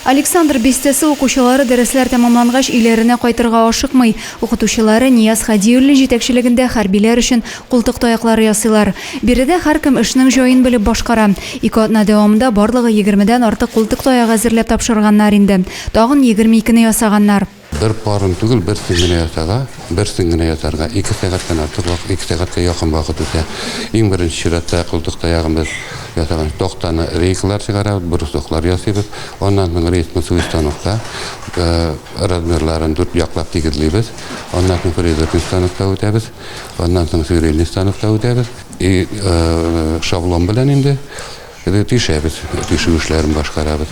Александр бистәсе укучылары дәресләр тәмамлангач өйләренә кайтырга ашыкмый. Укытучылары Нияз Хәдиуллин җитәкчелегендә хәрбиләр өчен култык таяклары ясыйлар. Биредә һәркем эшнең җаен белеп башкара. Ике атна дәвамында барлыгы егермедән артык култык таягы әзерләп тапшырганнар инде. Тагын 22 не ясаганнар. Бер парын түгел, берсен генә ясарга, берсен генә ясарга ике сәгатьтән артык вакыт, ике сәгатькә якын вакыт үтә. Иң беренче чиратта култык таягын без ясаган тактаны рейкалар чыгарабыз, брусоклар ясыйбыз. Аннан соң рейсмусовый станокта размерларын дүрт яклап тигезлибез. Аннан соң фрезерный станокта үтәбез. Аннан соң сверлильный станокта үтәбез. И шаблон белән инде Тишәбез, тишү эшләрен башкарабыз.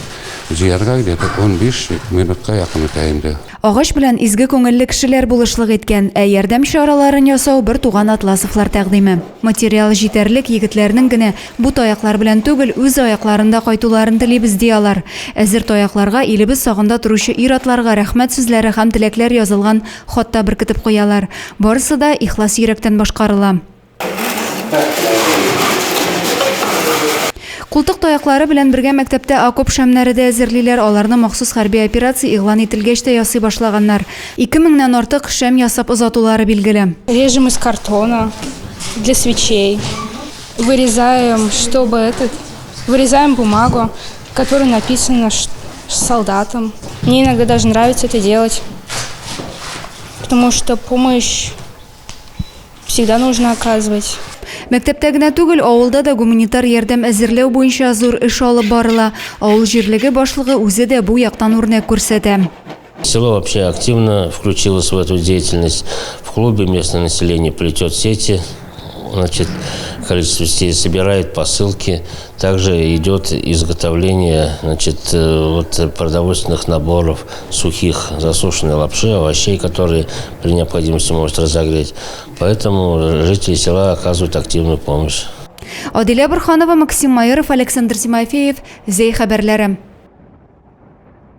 Җыярга где-то 15 минутка якын үтә инде. Агач белән изге күңелле кешеләр булышлык иткән, ә ярдәм чараларын ясау бертуган Атласовлар тәкъдиме. Материал җитәрлек, егетләрнең генә бу таяклар белән түгел, үз аякларында кайтуларын телибез, ди алар. Әзер таякларга илебез сагында торучы ир-атларга рәхмәт сүзләре һәм теләкләр язылган хат та беркетеп куялар. Барысы да ихлас йөрәктән башкарыла. Култык таяклары белән бергә мәктәптә окоп шәмнәре дә әзерлиләр, аларны махсус хәрби операция игълан ителгәч тә ясый башлаганнар. Ике меңнән артык шәм ясап озатулары билгеле. Режем из картона для свечей. Вырезаем, чтобы этот, вырезаем бумагу, в которой написано солдатам. Мне иногда даже нравится это делать, потому что помощь Всегда нужно оказывать. Мәктәптә генә түгел, авылда да гуманитар ярдәм әзерләү буенча зур эш алып барыла. Авыл җирлеге башлыгы үзе дә бу яктан үрнәк күрсәтә. Село вообще активно включилось в эту деятельность. В клубе местное население плетет сети, значит, количество сетей собирает посылки. Также идет изготовление, значит, вот, продовольственных наборов сухих, засушенной лапши, овощей, которые при необходимости может разогреть. Поэтому жители села оказывают активную помощь. Адилә Борханова, Максим Майоров, Александр Тимофеев, Зәй хәбәрләре.